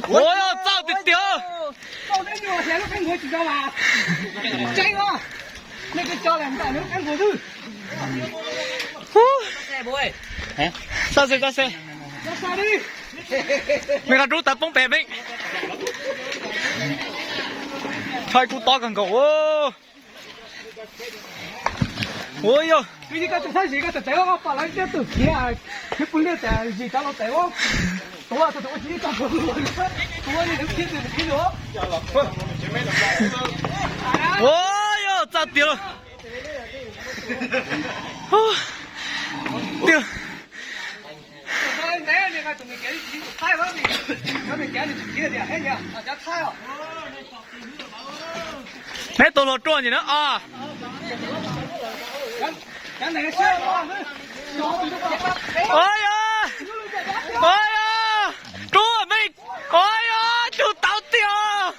Ua, txawj tiag tiag. Txawj xwb, txawj xwb. Mej koj rub tawv poob pem mej. Tshov ib kub tob kawg nkaus. Ua yog. Ua yog, txawj tiag. Tiag. Neb tus hluas ruaj ntsis na os. Ua yog, ua yog, rub mej, ua yog, cug tawv tiag,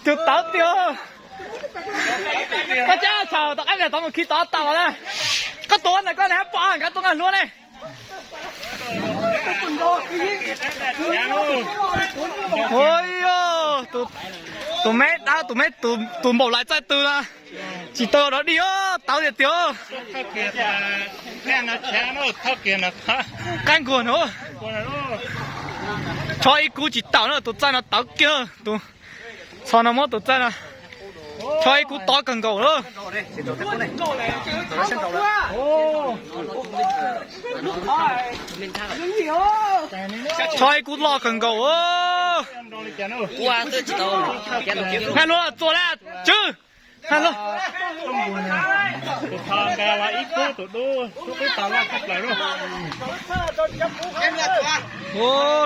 cug tawv tiag. Koj cab txhaum tom qab tod mus khi tod tau na. Koj tuav ntawm koj na, pom nkawd tuav nqa hlua ne. Ua yog, tus me dab, tus me, tus npaum lais txaij tw na. Tsis tau dog dig os, tawv tiag tiag. Qaib nkuag no. Tshov ib kub tsis tau na, tus txaij no tawv kiag. Tus txho no muab tus txaij no, tshov ib kub tob kawg nkaus lawm. Tshov ib kub loj kawg nkaus. Hais lus txuas lawm tswv. Hais lus.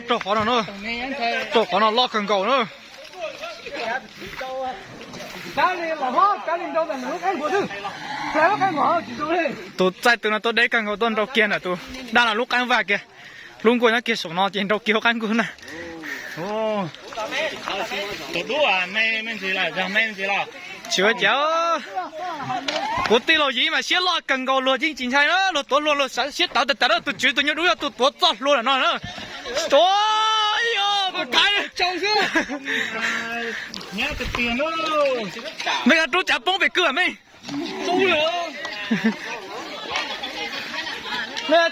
Rau qhov no, rau qhov no loj kawg nkaus na. Tus txaij tw no tuaj deb kawg nkaus, tuaj nrau kiag ntawm tus dab no lub qab vaj kiag. Lub nkuaj nyob kiag saum no ces nrau kiag hauv qab nkuaj na. Tsis ua cas. Kuv tij laug Yiv mas siab loj kawg nkaus, luag yeej tsis ntshai na, luag tuav hlua luag siab tawv tas tas, tus tswv tus nyuag dub yog tus tuav txoj hlua no na. Ua yog, tus kaiv. Mej rub cav poob pem kwj mej.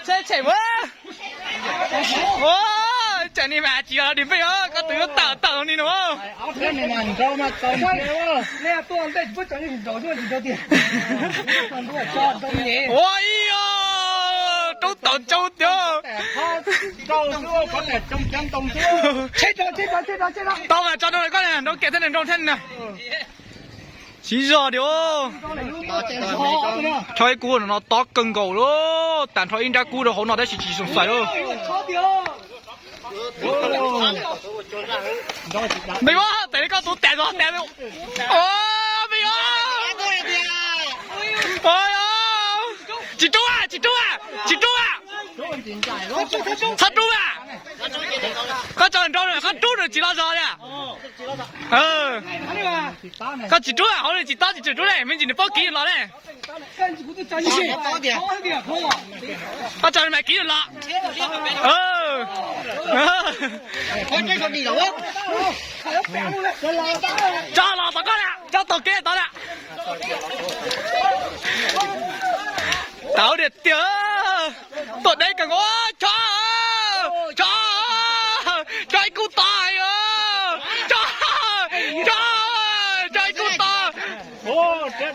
Tshem tshem ua. Tsam ni mas tsis yog di npej os, koj tus yuav tawm tawm ni no. Ua ib yog, rub tawm tsau tiag. Tau mas tso rau koj nrau kiag thiab nrau thiab na. Siv zog diam. Rho ib kub no tob kawg nkaus lawm, tas rho ib nrab kub rau hauv no tab sis tsis xoom xais lawm. Npej Vab, tes li koj tus tes zog tes. Npej Vab, tsis rub, tsis rub, tsis rub. Txhob rub a. Koj tso nrau, koj rub nws tsis los zog li. Koj tsis rub hauv li, tsis tob tsis tsum rub ne, me ntsis nws paub kiv los ne. Koj tso mas kiv los. Tso los tod koj na, tso taug kev tod na. Tau tiag tiag. Tuaj deb kawg nkaus, Tshov, Tshov, Tshov ib kub tob, Tshov, Tshov, Tshov ib kub tob,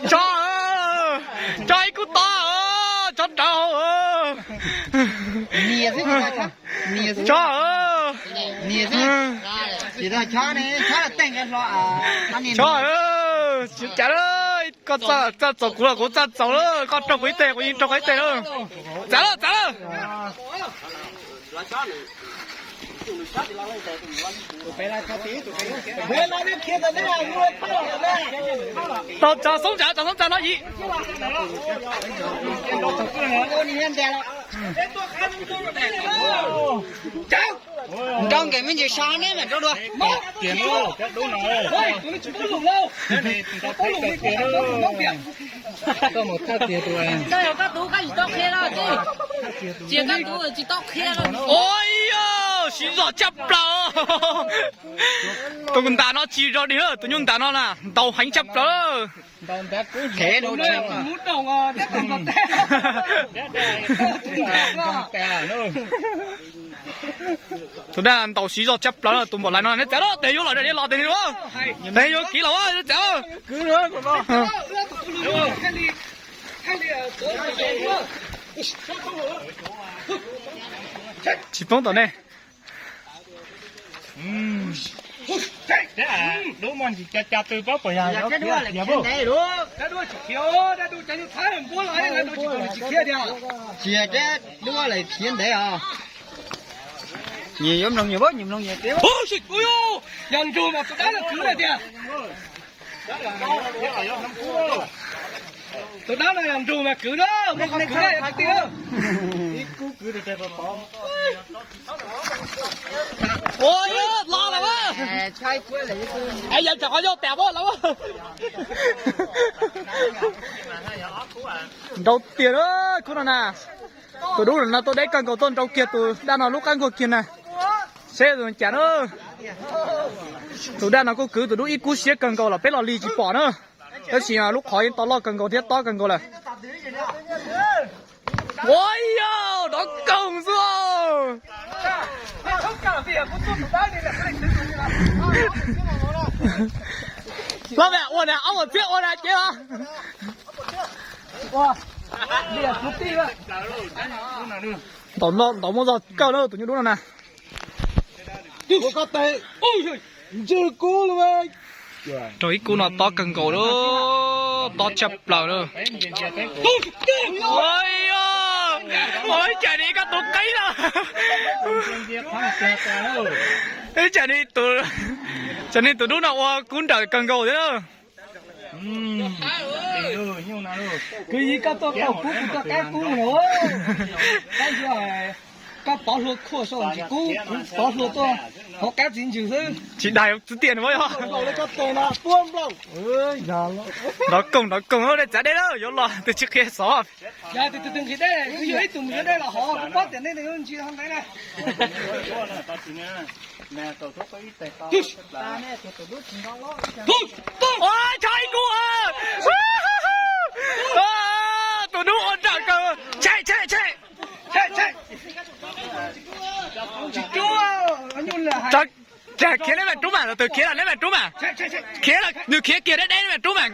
Tshov, Tshov ib kub tob, Tshov rawv, Tshov, Tshov, tsis cas lawm, koj txaj txaus kuv los kuv txaj txaus lawm, koj raug kuv ib teg kuv yeej raug koj ib teg lawm. Txav lawm, txav lawm. Tau, tso xoob tsav, tso xoob tsav no Yiv. Nrau nkees me ntsis sa neb mam nrau dua. Koj mus thaj tiag tus. Koj tus koj tsis tau qhia los tij. Cia koj tus tsis tau qhia los. Ua yog siv zog tshaj plaws. Tus ntas no tsis zog dig, tus nyuj ntas no na ntaus heev tshaj plaws. Tus dab ntaus siv zog tshaj plaws, tus npaum lais no neb txav los, tes yuav los, los tes nws, tes yuav kiv los txav. Tsis poob tom nej. Dub muaj ntsis ca ca tw pab puas yog? Dub tsis khiav, dub cas nws thab npuab los dub tsis khiav tiag. Tsis yog dub lawm khiav ntev os. Nyias yuav mloog nyias, nyias mloog nyias tias. Yog nrug mas tus dab no kwv lawm tiag. Tus dab no yog nrug mas kwv na, muaj qhov kwv na yog kwv tij. Ua los lawm. Es yog tsam qhov yog tas lawm. Nrau tiag na, khub no na. Tus dub no tuaj deb kawg nkaus, tuaj nrau kiag tus dab no lub qab nkuaj kiag na. Seb tus cas na. Tus dab no kuj kwv tus dub ib kub siab kawg nkaus los peb los li tsis pom na. Tab sis lub qhov yeej to loj kawg nkaus thiab tob kawg nkaus lawm. Ua yog dov koog xwb. Los ua na, ob puas txhiab ua na ces os. Ntaus no ntaus muaj zog kawg na tus nyuj dub no na. Rau ib kub no tob kawg nkaus lawm, tob tshaj plaws lawm. Ib tsam ni koj tus qeeb lawm. Ib tsam ni tus, tsam ni tus dub no ua kub nrawm kawg nkaus thiab na. Kwv yeej koj tuaj tau kub, kuv tuaj qab kub lawm. Koj pov hlua khuaj saum ntsis kub, kuv pov hlua tuaj hauv qab txiv ntsws xwb. Tsis daig txiv tiag nws yog. Nrov koog nrov koog, dej txav dej lawm, yuav los twb tsis qhia xov. Yog tus twg nqhis dej, yog ib tug mus yuav dej los hov, kuv paub tias nej yuav ntsis ho ntev na. Tshaib kub, tus dub ua nrawm kawg, tshaib tshaib tshaib. Khiav neb mam rub mas, tus khiav los neb mam rub mas. Khiav los nws khiav kiag deb deb neb mam rub mas.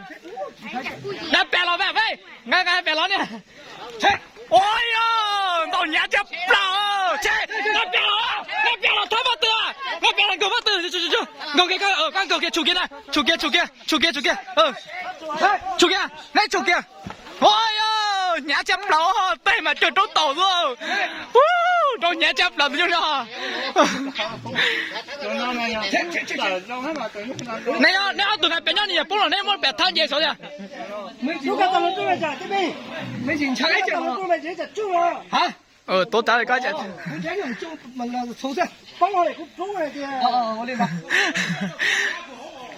Dab pem los, nqa nqa pem los ni. Ua yog ntaus hnyav tshaj plaws. Nqa pem los, nqa pem los thab pob tw, nqa pem los nkaug pob tw, nkaug kiag, koj nkaug kiag, tshum kiag na, tshum kiag, tshum kiag, tshum kiag, tshum kiag, tshum kiag, neb tshum kiag. Ua yog hnyav tshaj plaws, tej mas cog roob taus xwb. Rau hnyav tshaj plaws tus nyuj no. Neb ob tug nqa pem nyob ni, yog poob los neb muab pem thab nce saud tiag. Tuav tav li koj.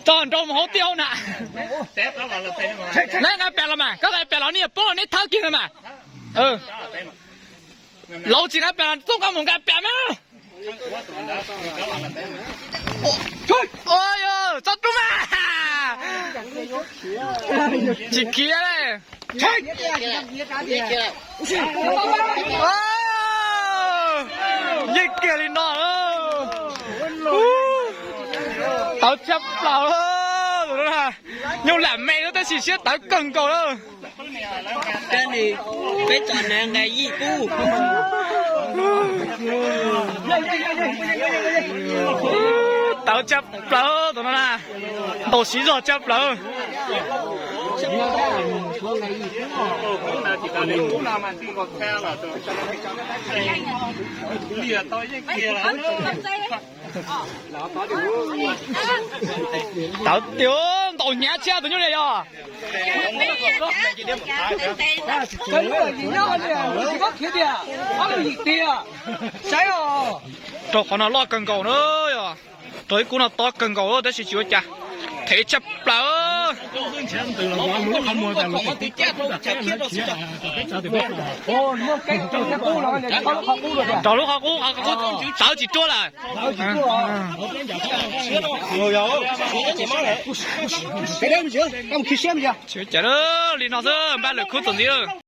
Tso nrau mus hauv tiaj hauv na. Neb nqa pem los mas, koj nqa pem los ni, yog poob los neb thab kiag no mas. Laus tsis nqa pem los txob koj mus nqa pem mas. Tso rub mas. Tsis khiav li. Yeej kiag li no. Tawv tshaj plaws. Nyuj lam me lawm tab sis siab tawv kawg nkaus lawm. Peb tso na nqa yij kub. Tawv tshaj plaws tus no na. Ntaus siv zog tshaj plaws. Tawv tiag, ntaus hnyav tshaj tus nyuj li yog. Rau qhov no loj kawg nkaus na yog. Rau ib kub no tob kawg nkaus tab sis tsis ua cas. Thev tshaj plaws. Rau lub qhov qub, qhov qub tawv tsis ruaj lawm. Li no xwb npaj lawm khub txuas ntxiv.